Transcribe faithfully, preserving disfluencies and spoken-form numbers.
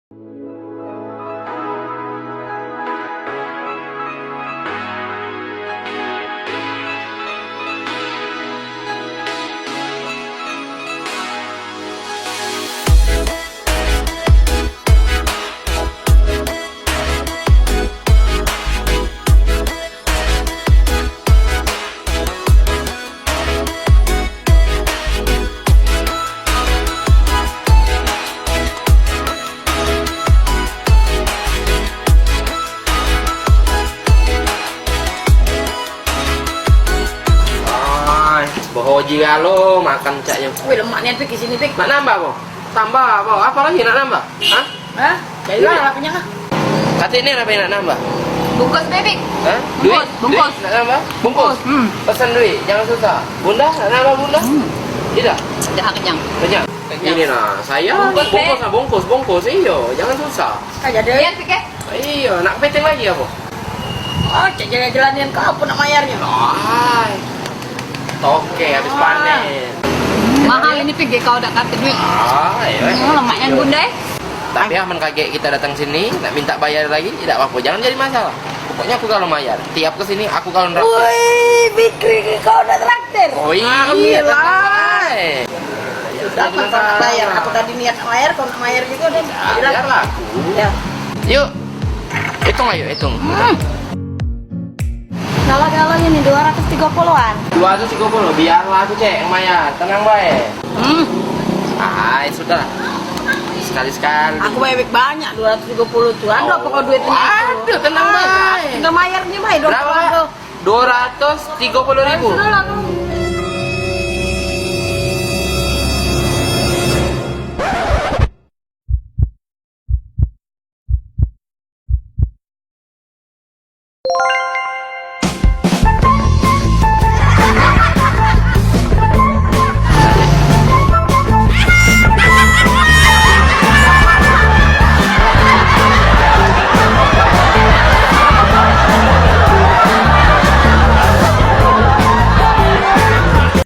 Ai, behoji galo makan caknyo. Wih, lemak nian, Pik, di sini, Pik. Nak nambah, Bang? Tambah, Bang. Apa lagi nak nambah? Hah? Hah? Jadi lah, kenyang lah. Katik ni apa yang nak nambah? Bungkus, Bebek. Hah? Bungkus, duit? Bungkus. Duit nak nambah? Bungkus. Hmm. Pesan duit, jangan susah. Bunda, nak nambah, Bunda? Hmm. Tidak? Dah kenyang. Kenyang. Ini nah, saya bungkus, bungkus lah, bungkus, bungkus. Iyo, jangan susah. Kau jadi. Iya, Pik, eh? Iyo, nak kepiting lagi apa? Oh, cek jalan-jalan nian, kau apa nak mayarnya? Ai. Toke habis panen. Mahal ini, Pik, kau dak katik duit. Ai, eh. Hmm, lemaknya, Bunda, eh. Tapi amen kagek kita datang sini, nak minta bayar lagi, tidak apa-apa. Jangan jadi masalah. Pokoknya aku kalau mayar, tiap ke sini aku kalau neraktir. Woi, Fikri, kau nak traktir? Oh, iya lah. Sudah, jadi masalah. Bayar. Aku tadi niat mayar, kau nak mayar juga deh. Biarlah aku. Ya. Yuk. Hitung ayo, hitung. Hmm. Galah-galah ini dua ratus tiga puluhan. Dua ratus tiga puluh, biarlah aku cek yang mayar. Tenang bae. Hmm. Ai, sudah. Sekali-sekali. Aku bae banyak dua ratus tiga puluh tuh. Aduh, apa kau duitnya itu? Aduh, tenang bae. Tinggal mayar ni bae dua ratus tiga puluh ribu. Sudah lah, kau